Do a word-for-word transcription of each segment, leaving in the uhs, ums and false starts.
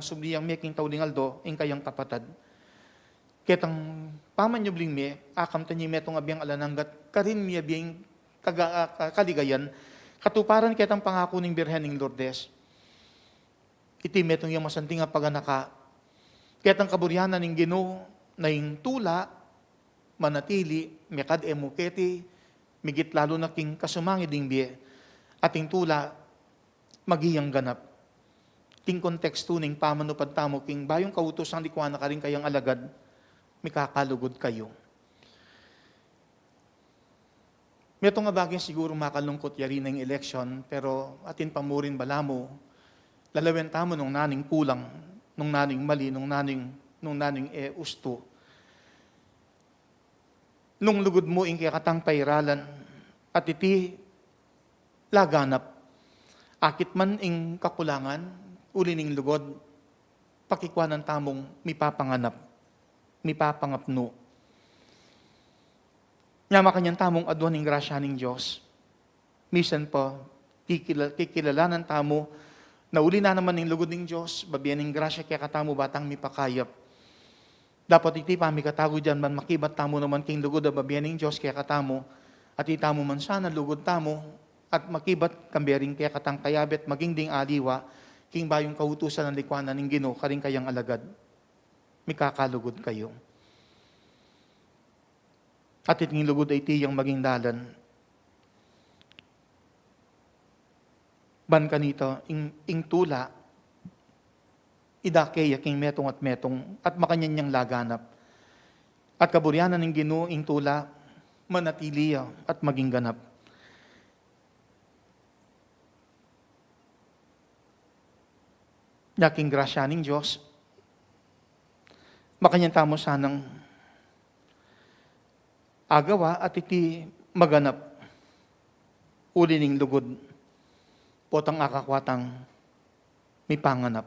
subli yang mie king tauling aldo ing kayang kapatad. Ketang pamanyubling mie, akamtan ya ing metung a biang alang angga, karin mie a biang kaga-, ah, ka-, kaligayan, katuparan ketang pangaku ning Birhen ning Lourdes. Iti metung yang masanting a paganaka, ketang kaburian na ning Ginu, na ing tula manatili, mekad e mu keti, migit lalu na king kasumangid ning bie, at ing tula maging ganap. King kontekstu ning pamanupad tamu king bayung kautusan, likwan na karing kayang alagad, mikakalugud kayu. Metung a bage siguru makalungkut yari na ing eleksyon, pero atin pa mu rin balamu, lalawen tamu nung naning kulang, nung naning mali, nung naning, nung naning e ustu. Nung lugud mu ing kekatang pairalan, at iti laganap. Akit man ing kakulangan, uli ning lugud, pakikwanan tamung mipapanganap, mipapangapnu. Nya makanyan tamung aduan ing grasya ning Dios. Misan pa, kikila-, kikilalanan tamu, na uli na naman ning lugud ning Dios, babie ning grasya kekatamu ba tang mipakayap. Dapat iti pamikatagu dian ban makibat tamu naman king lugud a babie ning Dios kekatamu, at itamu man sana lugud tamu, at makibat kambe ring kekatang kayabe at maging ding aliwa, king bayung kautusan a likwanan ning Ginu, karing kayang alagad. Mikakalugud kayu. At iting lugud a iti yang maging dalan. Ban kanita, ing, ing tula, idake ya king metung at metung, at makanyan yang laganap. At kaburian na ning Ginu, ing tula, manatili ya at maging ganap. Nya king grasya ning Dios, makanyan tamu sanang agawa at iti maganap, uli ning lugud, potang akakwa tang mipanganap.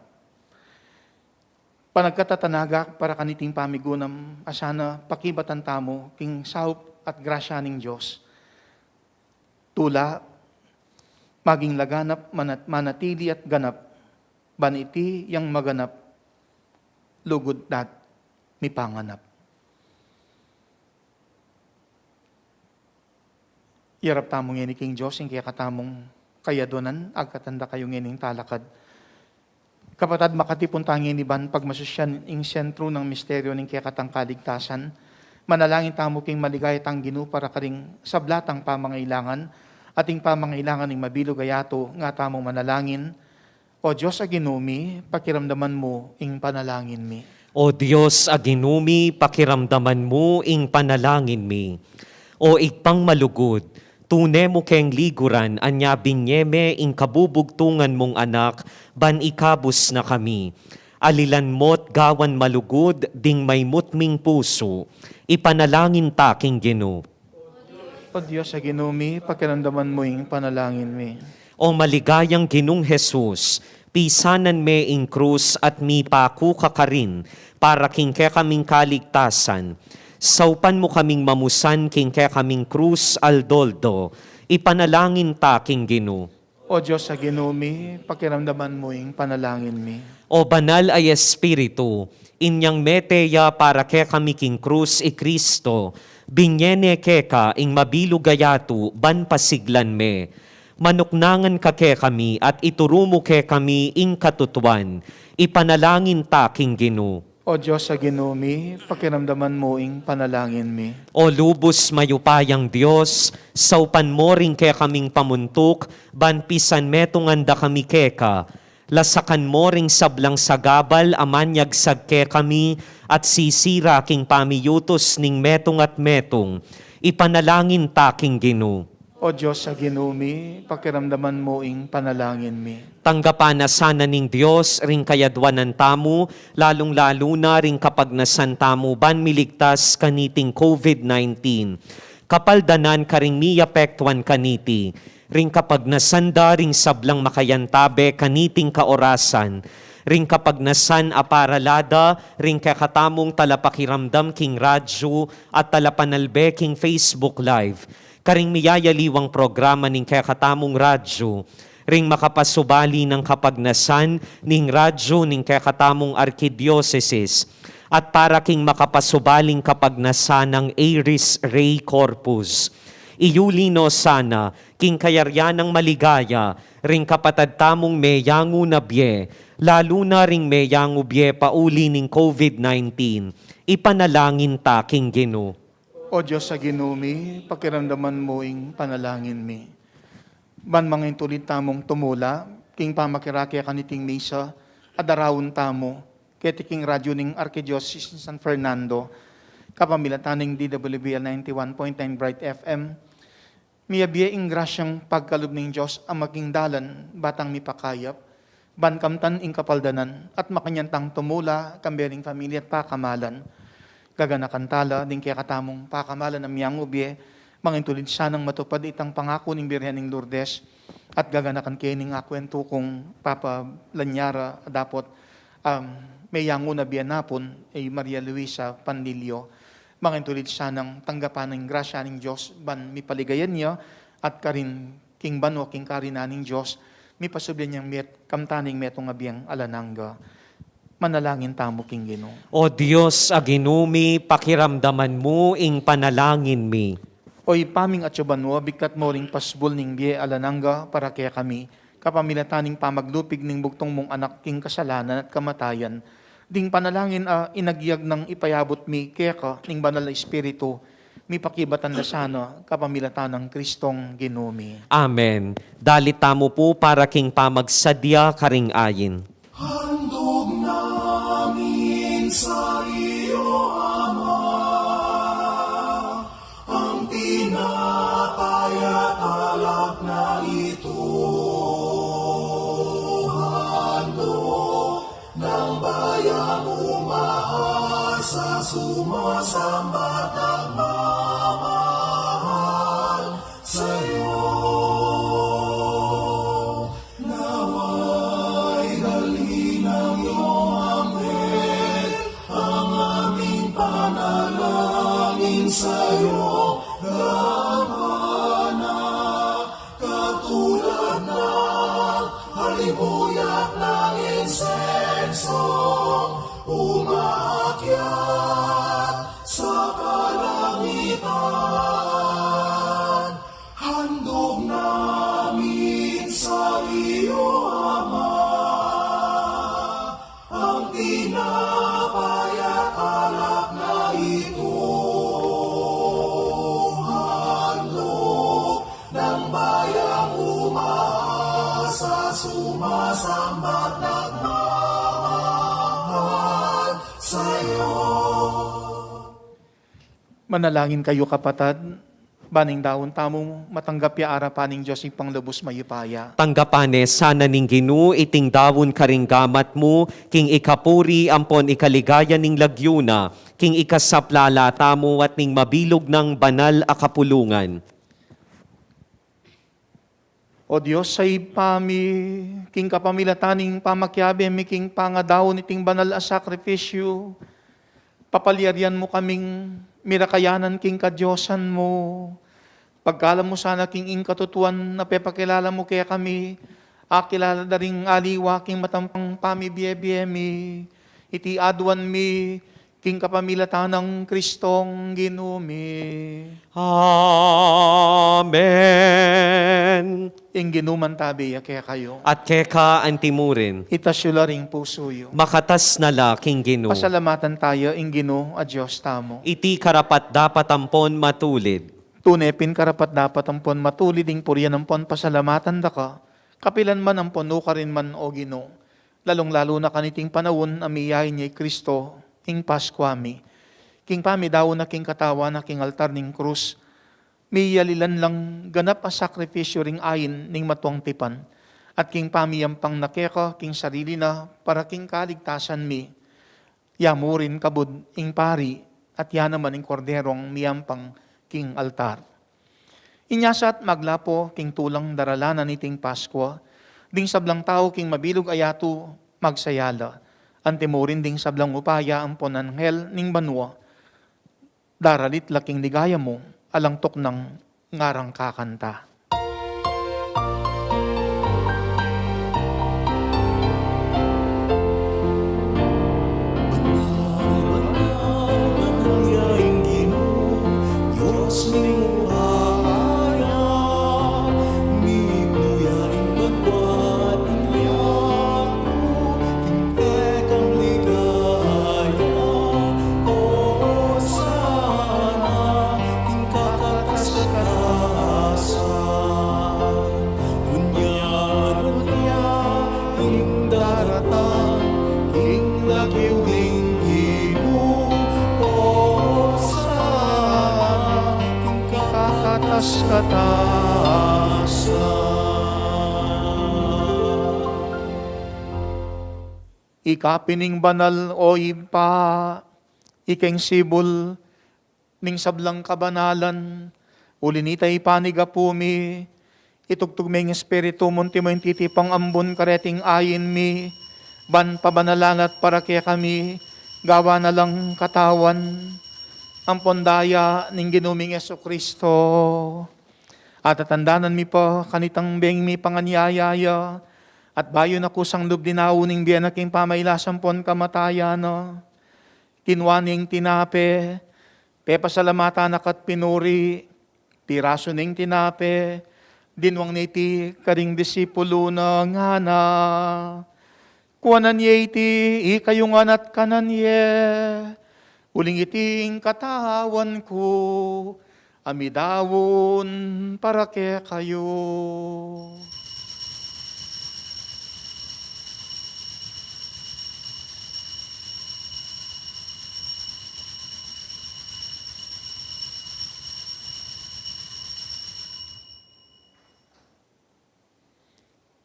Panagkatatanaga para kaniting pamigunam, a sana pakibatan tamu, king saup at grasya ning Dios. Tula, maging laganap, manat-, manatili at ganap, ban iti yang maganap, lugud at mipanganap. Iyarap tamu ngeni king Dios ing kekatamung kayaduanan, agkatan da kayu ngening talakad. Kapatad, makatipun ta ngeni ban pagmasusyan ing sentru nang misteryo ning kekatang kaligtasan. Manalangin tamu king maligaya tang Ginu para karing sabla tang pamangailangan, at ing pamangailangan ning mabilug a yatu, nga tamung manalangin, O Dios a Ginu mi, pakiramdaman mu ing panalangin mi. O Dios a Ginu mi, pakiramdaman mu ing panalangin mi. O Ibpang malugud, tune mu keng liguran, anya binie me ing kabubugtungan mung Anak, ban ikabus na kami. Alilan mu't gawan malugud ding maymut ming pusu, ipanalangin ta king Ginu. O Dios a Ginu mi, pakiramdaman mu ing panalangin mi. O maligayang Ginung Jesus, pisanan me ing krus at mipaku ka karin para king kekaming kaligtasan. Saupan mu kaming mamusan king kekaming krus aldo-aldo, ipanalangin ta king Ginu. O Dios a Ginu mi, pakiramdaman mu ing panalangin mi. O Banal a Espiritu, inyang mete ya para kekami king krus i Kristo, binie ne keka ing mabilug a yatu ban pasiglan me. Manuknangan ka kekami at ituru mu kekami ing katutuan, ipanalangin ta king Ginu. O Dios a Ginu mi, pakiramdaman mu ing panalangin mi. O lubus mayupayang Dios, saupan mu ring kekaming pamuntuk, ban pisan metungan da kami keka. Lasakan mu ring sablang sagabal a manyagsag kekami at sisira king pamiyutus ning metung at metung. Ipanalangin ta king Ginu. O Dios a Ginu mi, pakiramdaman mu ing panalangin mi. Tanggapan na sana ning Dios ring kayaduanan tamu, lalung-lalu na ring kapagnasan tamu ban miligtas kaniting COVID nineteen. Kapaldanan karing miapektuan kaniti, ring kapagnasan da ring sablang makayantabe kaniting kaorasan, ring kapagnasan a parala da ring kekatamung talapakiramdam king radyu at talapanalbe king Facebook Live, karing miyayaliwang programa ning kekatamung radyu, ring makapasubali nang kapagnasan ning radyu ning kekatamung arkidiosesis, at para king makapasubaling kapagnasan nang Aris Rey Corpus. Iyuli no sana king kayarian nang maligaya ring kapatad tamung meyangu na bie, lalu na ring meyangu bie pauli ning COVID nineteen. Ipanalangin ta king Ginu. O Dios a Ginu mi, pakiramdaman mu ing panalangin mi. Ban mangintulid tamung tumula king pamakirake kaniting misa a daraun tamu keti king radyu ning Arkidiosis ning San Fernando, kapamilatan ning D W B L ninety-one point nine Bright F M, miyabie ing grasyang pagkalub ning Dios a maging dalan batang mipakayap, ban kamtan ing kapaldanan at makanyan tang tumula kambe ring familia at pakamalan. Gaganakan tala ding kekatamung pakamalan a miyangubie, mangintulid sanang matupad itang pangaku ning Birhen ning Lourdes, at gaganakan ke ning akuentu kung Papa Lanyara dapot, um, meyangu na bie napun, i Maria Luisa Panlilio. Mangintulid sanang tanggapan ing grasya ning Dios ban mipaligaya ya at karin king banua king karinan ning Dios, mipasubli yang miet kamtan ing metung a bieng alang angga. Manalangin tamu king Ginu. O Dios a Ginu mi, pakiramdaman mu ing panalangin mi. O Ibpa ming atsu banua, biklat mu ring pasubul ning bie alang angga para kekami, kapamilatan ning pamaglupig ning bugtung mung Anak king kasalanan at kamatayan. Ding panalangin a inagyag nang ipayabut mi keka ning Banal a Espiritu, mipakibatan da sana kapamilatan nang Kristong Ginu mi. Amen. Dalit tamu pu para king pamagsadya karing ayin. Handog namin sa iyo, Ama, ang tinapay at alak na ito. Handog ng bayang umaasa, sumasambat, nagmamahal sa'yo. Nawa'y dalhin ng iyong anghel ang aming panalangin sa'yo, Gabana, katulad ng halimuyak ng insensong umaakyat sa kalangitan. Handog namin sa iyo, Ama, ang tinapay at alak na ito, handog ng bayang umaasa, sumasambat, nagmamahal sa'yo. Manalangin kayu, kapatad, ban ing daun tamu matanggap ya arapan ning Dios Ibpang lubus mayupaya. Tanggapan ne sana ning Ginu iting daun karing gamat mu, king ikapuri ampon ikaligaya ning lagyu na, king ikasaplala tamu at ning mabilug nang banal a kapulungan. O Dios a Ibpa mi, king kapamilatan ning pamakiabe mi king pangadaun iting banal a sakripisyu, papalyarian mu kaming mirakayanan king kadiosan mu. Pagkalam mu sana king ing katutuan a pepakilala mu kekami, akilala da ring aliwa king matampang pamibie-bie mi. Iti aduan mi king kapamilatan nang Kristong Ginu mi. Amen. Ing Ginu mantabi ya kekayu. At keka antimurin. Itas yu la ring pusu yu. Makatas na la king Ginu. Pasalamatan taya ing Ginu a Dios tamu. Iti karapat-dapat ampon matulid. Tune pin karapat-dapat ampon matulid ing purian ampon pasalamatan da ka, kapilan man ampon nukarin man, O Ginu. Lalung-lalu na kaniting panaun a miyain ya i Kristo, ing Paskua mi. King pamidaun na king katawan na king altar ning krus, miyalilan lang ganap a sakripisyu ring ain ning matuang tipan, at king pamiyampang na keka king sarili na para king kaligtasan mi. Ya mu rin kabud ing pari, at ya naman ing korderong miyampang king altar. Inya sa at maglapo king tulang daralanan niting Paskua, ding sablang tau king mabilug a yatu magsaya la. Antimurin ding sablang upaya ampon anghel ning banua, daralit la king ligaya mu, alang tuknang ngarang kakanta. Kataasan. Ika pin ing banal, o Ibpa, ika ing sibul ning sablang kabanalan. Uli na nita, Ibpa, ning gapu mi, itugtug me ing Espiritu mu, antimo ing titipang ambun kareting ain mi, ban pabanalan at para kekami, gawan na lang katawan ampon daya ning Ginu ming Jesucristo. At tatandanan mi pa kanitang beng mipanganyaya ya, at bayu na kusang lub dinaun ing bie na king pamailas ampon kamatayan na, kinua ne ing tinape, pepasalamatan na ka't pinuri, pirasu ne ing tinape, dinwang ne iti karing disipulu na, ngana: Kuanan ye iti ikayu ngan at kanan ye, uling iti ing katawan ku, a midaun para kekayu.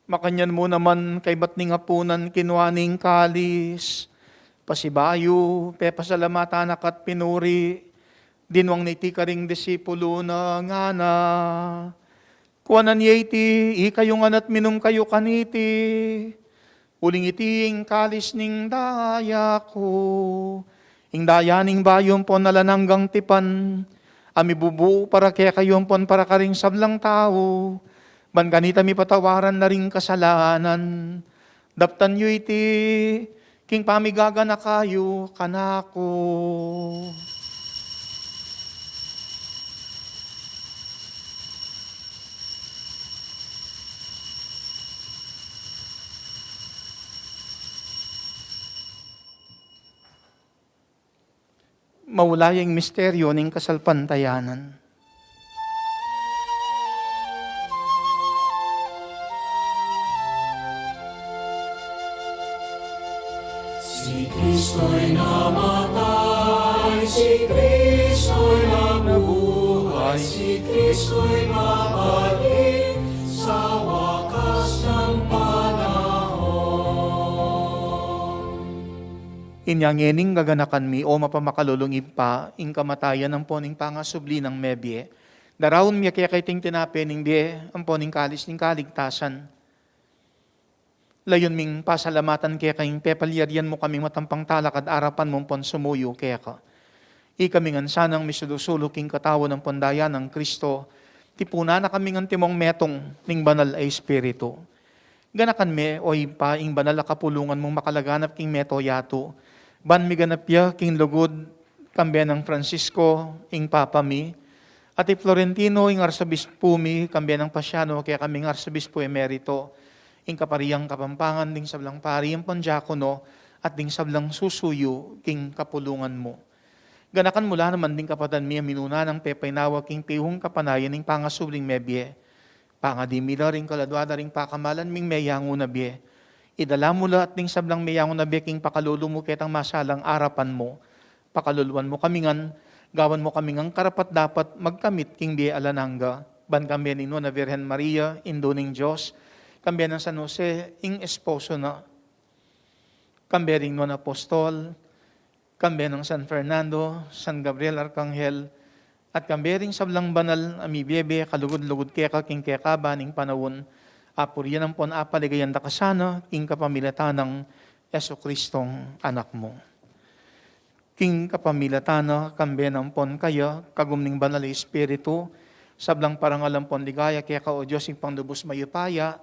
Makanyan mu naman kaybat ning apunan, kinua ne ing kalis, pasibayu, pepasalamatan na ka't pinuri, dinwang ne iti karing disipulu na, ngana: Kuanan ye iti ikayu ngan at minum kayu kaniti, uling iti ing kalis ning daya ku, ing daya ning bayu ampon alang anggang tipan, a mibubu para kekayu ampon para karing sablang tau, ban kanita mipatawaran la ring kasalanan. Daptan yu iti king pamigaganaka yu kanaku. Maula ya ing misteryu ning kasalpantayanan. Si Kristo'y namatay, si Kristo'y nabuhay, si Kristo'y babalik sa wakas ng panahon. Inya ngening gaganakan mi, o mapamakalulung Ibpa, ing kamatayan ampon ing pangasubli nang mebie, daraun mi keka iting tinape ning bie ampon ing kalis ning kaligtasan. Layun ming pasalamatan keka ing pepalyarian mu kaming matampang talakad arapan mu ampon sumuyu keka. Ikami ngan sanang misulu-sulu king katawan ampon daya nang Kristo, tipunan na kami ngan timong metung ning Banal a Espiritu. Ganakan me, o Ibpa, ing banal a kapulungan mung makalaganap king mabilug a yatu, ban miganap ya king lugud, kambe nang Francisco, ing Papa mi, at i Florentino, ing Arsobispu mi, kambe nang Pasiano, kekaming Arsobispu Emerito, ing Kaparian Kapampangan, ding sablang pari ampon diakono, at ding sablang susuyu king kapulungan mu. Ganakan mu la naman ding kapatad mi a minuna nang pepainawa king pihung kapanayan ning pangasubling mebie. Pangadi mi la ring kaladua da ring pakamalan ming meyangu na bie. Idala mu la at ding sablang meyangu na bie king pakalulu mu ketang masalang arapan mu. Pakaluluan mu kami ngan, gawan mu kami ngan karapat-dapat magkamit king bie alang angga. Ban kambe ning Nuan a Virgen Maria, Indu ning Dios, kambe nang San Jose, ing esposo na, kambe ring Nuan a Apostol, kambe nang San Fernando, San Gabriel Arkanghel, at kambe ring sablang banal a mibie-bie kalugud-lugud keka king kekaban ning panaun, apurian ampon apaligayan da ka sana king kapamilatan nang Jesucristong Anak mu. King kapamilatan na, kambe na ampon kaya, kagum ning Banal a Espiritu, sablang parangal ampon ligaya keka, o Dios, Ibpang lubus mayupaya,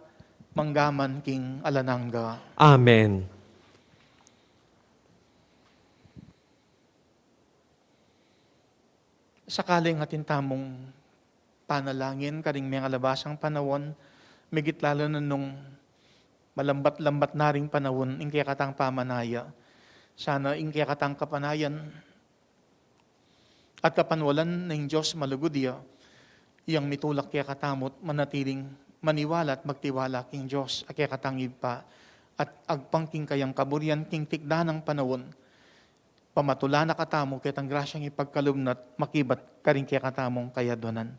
mangga man king alang angga. Amen. Sakali ngan atin tamung panalangin karing mengalabasang panaun, migit lalu na nung malambat-lambat na ring panaun ing kekatang pamanaya. Sana ing kekatang kapanayan at kapanwalan ning Dios malugud ya, yang mitulak kekatamu't manatiling maniwala at magtiwala king Dios a kekatang Ibpa, at agpang king kayang kaburian king tikdan nang panaun, pamatula na katamu ketang grasyang ipagkalub na't makibat karing kekatamung kayadwanan.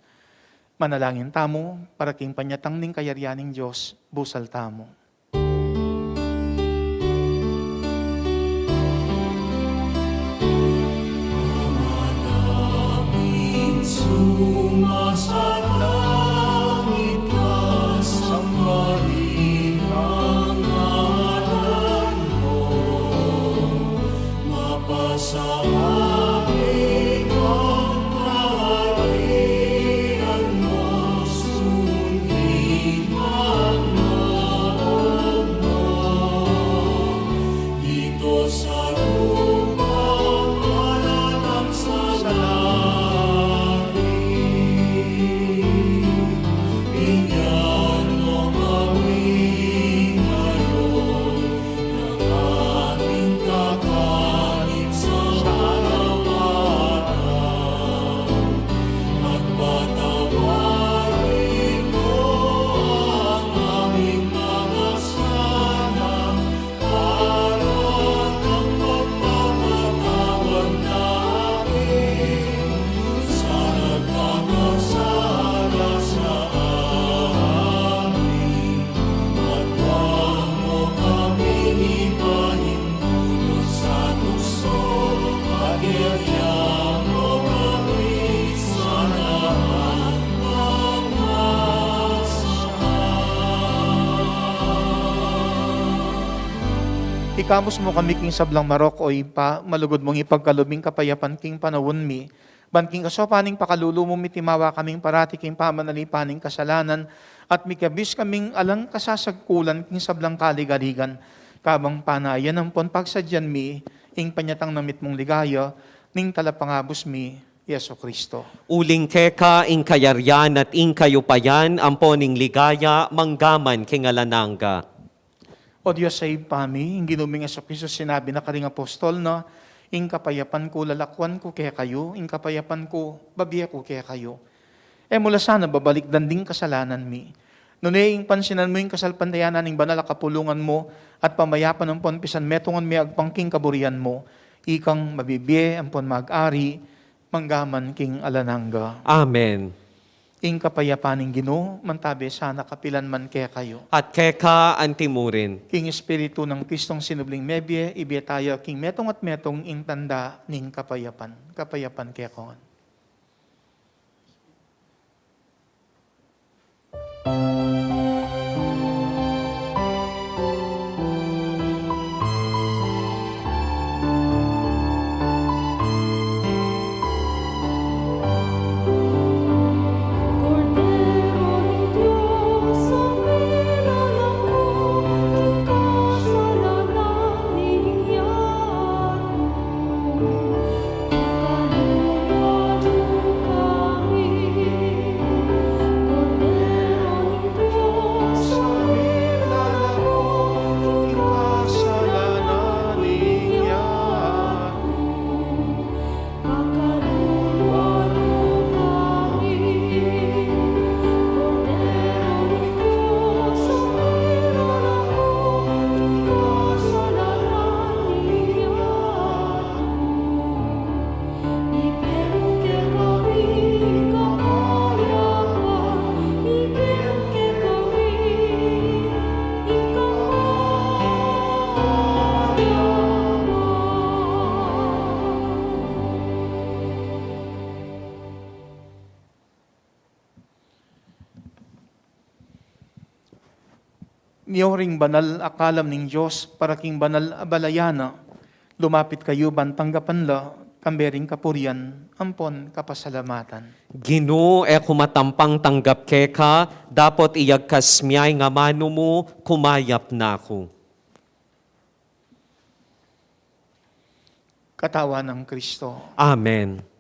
Manalangin tamu para king panyatang ning kayarian ning Dios, busal tamu. Ikamus mu kami king sablang marok, O Ibpa, malugud mung ipagkalub ing kapayapan king panaun mi, ban king kasaupan ning pakalulu mu mitimawa kaming parati king pamanalipan ning kasalanan, at mikabus kaming alang kasasagkulan king sablang kaligaligan, kabang panayan ampon pagsadyan mi ing panyatang na mitmung ligaya ning Talapangabus mi, Jesucristo. Uling keka ing kayarian at ing kayupayan ampon ing ligaya manggaman king alang angga. O Dios a Ibpa mi, ing Ginu ming Jesucristo sinabi na karing apostol na, ing kapayapan ku lalakwan ku kekayu, ing kapayapan ku babie ku kekayu. E mu la sana babalikdan ding kasalanan mi, nune ing pansinan mu ing kasalpantayanan ning banal a kapulungan mu, at pamayapan ampon pisanmetungan mi agpang king kaburian mu, ikang mabibie ampon mag-ari manggaman king alang angga. Amen. Ing kapayapan ning Ginu mantabe sana kapilan man kekayu. At keka antimurin. King Espiritu nang Kristong sinubling mebie, ibie taya king metung at metung ing tanda ning kapayapan. Kapayapan kekayu. Nyoring banal a kalam ning Dios para king banal a balayan na, lumapit kayu ban tanggapan la, kambe ring kapurian ampon kapasalamatan. Ginu, e ku matampang tanggap keka, dapot iyagkas mi ya ing amanu mu, kumayap na ku. Katawan nang Kristo. Amen.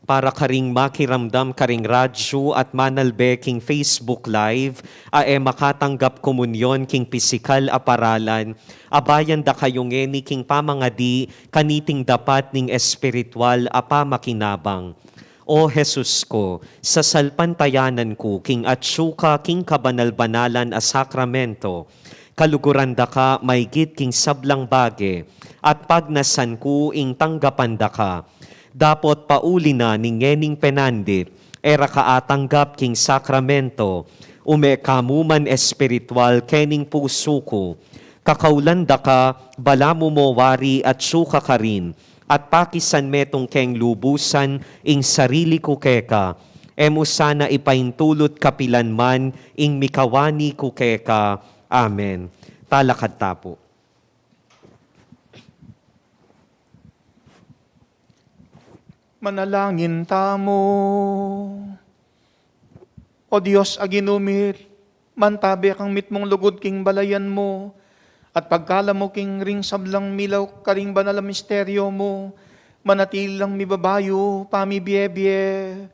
Para karing makiramdam karing radyu at manalbe king Facebook Live, a e makatanggap komunyon king pisikal a paralan, abayan da kayu ngeni king pamangadi kaniting dapat ning espiritual a pamakinabang. O Jesus ku, sasalpantayanan ku king atsu ka king kabanal-banalan a sakramento, kaluguran da ka maygit king sablang bage, at pagnasan ku ing tanggapan da ka. Dapot pauli na ning ngening penandit, e ra ka atanggap king sakramento, ume ka mu man espiritual kening pusu ku. Kakaulan da ka, balamu mo wari atsu ka karin, at pakisan metung keng lubusan ing sarili ku keka, e mu sana ipaintulut kapilan man ing mikawani ku keka. Amen. Talakad ta pu. Manalangin tamu. O Dios a Ginu mi, mantabe kang mitmung lugud king balayan mu, at pagkalub mu king ring sablang milaw karing banal a misteryo mu, manatili lang mibabayu pamibiebie.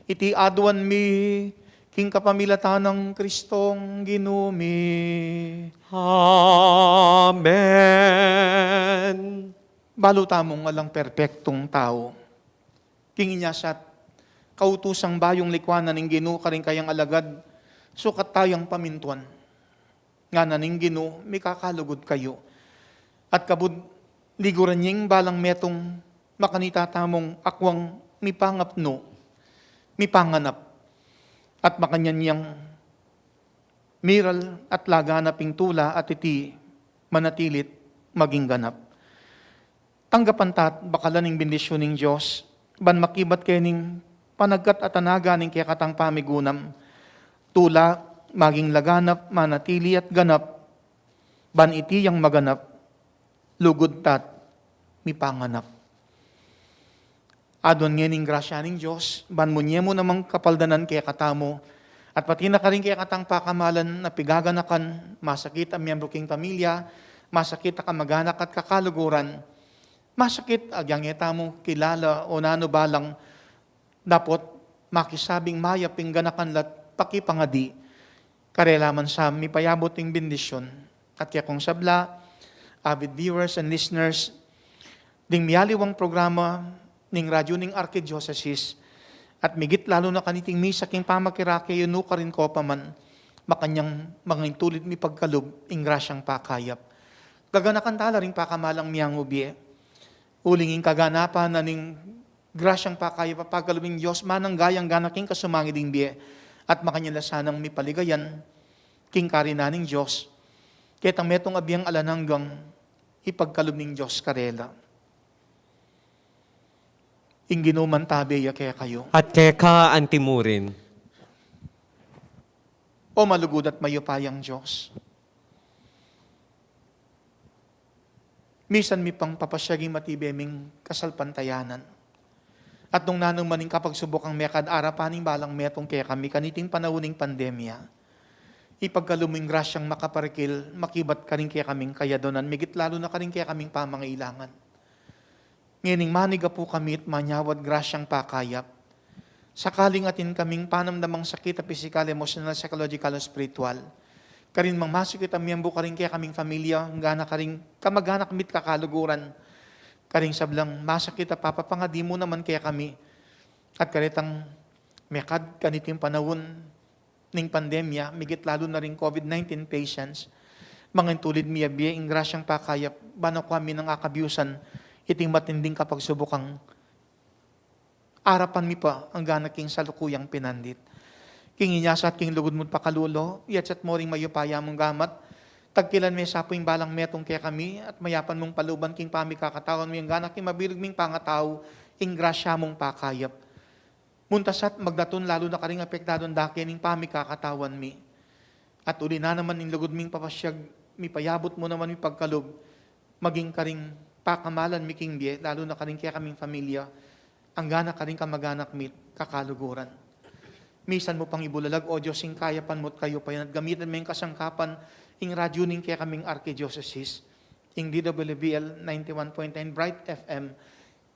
Iti aduan mi king kapamilatan nang Kristong Ginu mi. Amen. Balu tamung alang perpektung tau. King inya sat, kautusang bayung likuanan ning Ginu karing kayang alagad, sukat tayang pamintuan. Ngana ning Ginu, mikakalugud kayu. At kabud liguran yeng balang metung makanita tamung akwang mipangapnu, mipanganap, at makanyan yang miral at laganap ing tula at iti manatilit maging ganap. Tanggapan ta't bakalan ing bendisyun ning Dios, ban makibat kening panagkat at anaga ning kekatang pamigunam. Tula, maging laganap, manatili at ganap, ban iti yang maganap, lugud ta't mipanganap. Aduan ngening grasya ning Dios, ban munye mu namang kapaldanan kekatamu, at pati na karing kekatang pakamalan a pigaganakan, masakit a miyembru king pamilya, masakit a kamaganak at kakaluguran, masakit agyang e tamu kilala o nanu balang, dapot makisabing mayap ing ganakan la't pakipangadi. Karela man sa mipayabut ing bendisyun. At kekong sabla, avid viewers and listeners, ding mialiwang programa ning radyu ning Arkidiosesis, at migit lalu na kaniting misa king pamakirake yu nu karin ko pa man, makanyang mangintulid mipagkalub ing grasyang pakayap. Gaganakan tala ring pakamalang miangubie. Uling ing kaganapan na ning grasyang pakayap a pagkalub ning Dios, manang gayang gana king kasumangid ing bie, at makanyan la sanang mipaligayan king karinan ning Dios. Ketang metung a biang alang anggang ipagkalub ning Dios karela. Ing Ginu mantabe ya kekayu. At keka antimurin. O malugud at mayupayang Dios, misan mi pang papasyag ing matibe ming kasalpantayanan. At nung nanu man ing kapagsubukang mekad arapan ning balang metung kekami kaniting panaun ning pandemya, ipagkalub mu ing grasyang makaparikil, makibat karing kekaming kayadunan, migit lalu na karing kekaming pamangailangan. Ngening manigapu kami at manyawad grasyang pakayap, sakaling atin kaming panamdamang sakit a pisikal, emosyonal, psychological, o espiritual, karin mang masakit a miyembru karing kekaming pamilya, ngana karing kamaganak mi't kakaluguran, karing sablang masakit a papapangadi mu naman kekami, at karetang mekad kaniting panaun ning pandemya, migit lalu na ring COVID nineteen patients, mangintulid mi a bie ing grasyang pakayap, ban akwa mi nang akabiusan iting matinding kapagsubukang arapan mi pa anggana king salukuyang pinandit. King inya sa at king lugud mu't pakalulu, yatsat mu ring mayupaya mung gamat, tagkilan me sa pu ing balang metung kekami, at mayapan mung paluban king pamikakatawan mi anggana king mabilug ming pangatau ing grasya mung pakayap. Munta sa't magdatun lalu na karing apektadung dake ning pamikakatawan mi. At uli na naman ing lugud ming papasyag, mipayabut mu naman mipagkalub, maging karing pakamalan mi king bie, lalu na karing kekaming pamilya, anggana karing kamaganak mi't kakaluguran. Misan mu pang ibulalag, O Dios, ing kayapan mu't kayupayan at gamitan me ing kasangkapan ing radyu ning kekaming arkidiosesis, ing D W B L ninety-one point nine Bright F M,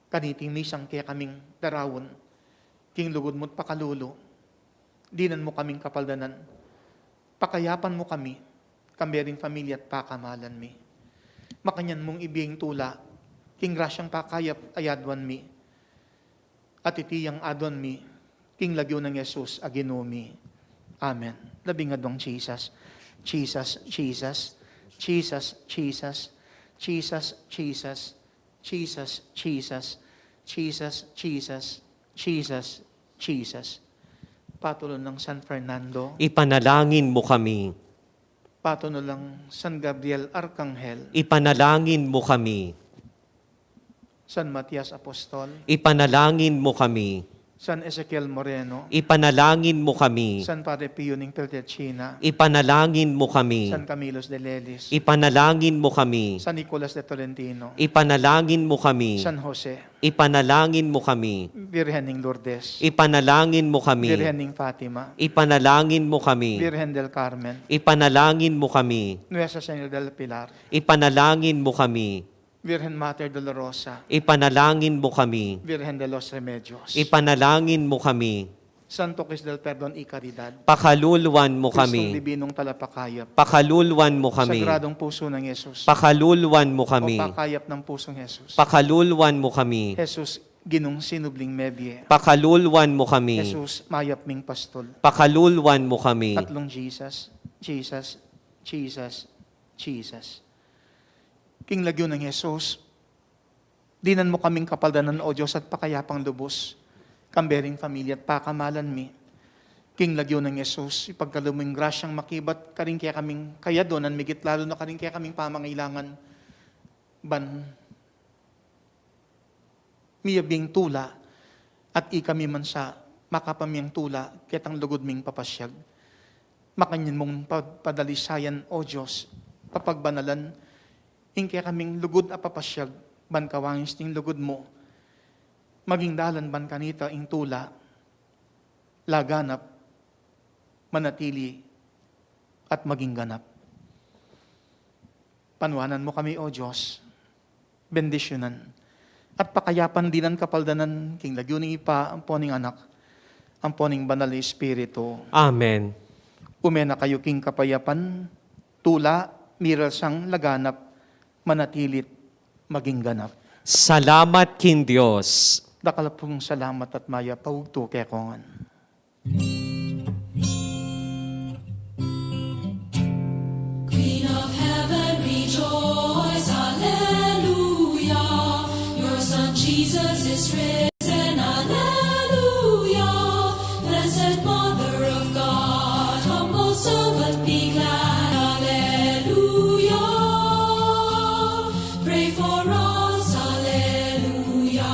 kaniting misang kekaming daraun. king lugud mu't pakalulu. Dinan mu kaming kapaldanan, pakayapan mu kami, kambe ring pamilya at pakamalan mi. Makanyan mung ibie ing tula, king grasyang pakayap a aduan mi, at iti yang aduan mi, king lagyu nang Jesus a Ginu mi. Amen. Labing aduang Jesus. Jesus, Jesus, Jesus, Jesus, Jesus, Jesus, Jesus, Jesus, Jesus, Jesus, Jesus, Jesus. Patulun nang San Fernando. Ipanalangin mu kami. Patulun nang San Gabriel Arkanghel. Ipanalangin mu kami. San Matias Apostol. Ipanalangin mu kami. San Ezekiel Moreno. Ipanalangin mu kami. San Padre Pio ning Pietrelcina. Ipanalangin mu kami. San Camilo de Lelis. Ipanalangin mu kami. San Nicolas de Tolentino. Ipanalangin mu kami. San Jose. Ipanalangin mu kami. Birhen ning Lourdes. Ipanalangin mu kami. Birhen ning Fatima. Ipanalangin mu kami. Birhen del Carmen. Ipanalangin mu kami. Nuestra Señora del Pilar. Ipanalangin mu kami. Virgen Mater Dolorosa. Ipanalangin mu kami. Virgen de los Remedios. Ipanalangin mu kami. Santo Cristo del Perdon y Caridad. Pakaluluan mu Kristong kami. Dibinong Talapakayap. Pakaluluan mu kami. Sagradong Puso ng Jesus. Pakaluluan mu kami. O Pakayap ng Pusong Jesus. Pakaluluan mu kami. Jesus, Ginung Sinubling Mebie. Pakaluluan mu kami. Jesus, Mayap ming Pastol. Pakaluluan mu kami. Tatlong Jesus, Jesus, Jesus, Jesus. King lagyu nang Jesus, dinan mu kaming kapaldanan, O Dios, at pakayapang lubus, kambe ring pamilya at pakamalan mi. King lagyu nang Jesus, ipagkalub mu ing grasyang makibat karing kekaming kayaduanan, migit lalu na karing kekaming pamangailangan, ban miyabing tula, at ikami man sa makapamiyang tula ketang lugud ming papasyag. Makanyan mung pa-, padalisayan, O Dios, papagbanalan ing kekaming lugud a papasyag, ban kawangis ning lugud mu maging dalan ban kanita ing tula, laganap, manatili, at maging ganap. Panuanan mu kami, O Dios, bendisyunan at pakayapan, dinan kapaldanan, king lagyu ning Ibpa, ampo ning Anak, ampo ning Banal a Espiritu. Amen. Ume na kayu king kapayapan, tula, miral sang laganap, manatili't maging ganap. Salamat king Dios. Dakal pung salamat at mayap a bugtu kekongan. Queen of heaven, rejoice, alleluia. Your Son Jesus is risen, alleluia. Blessed Mother of God, humble servant, be glad, alleluia. Pray for us, alleluia.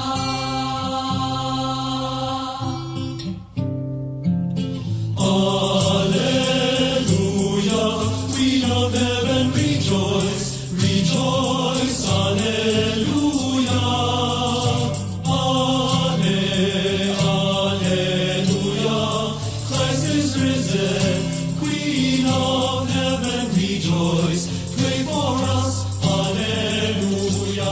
Alleluia, Queen of heaven, rejoice, rejoice, alleluia. Alle-, alleluia, Christ is risen, Queen of heaven, rejoice, pray for us, alleluia.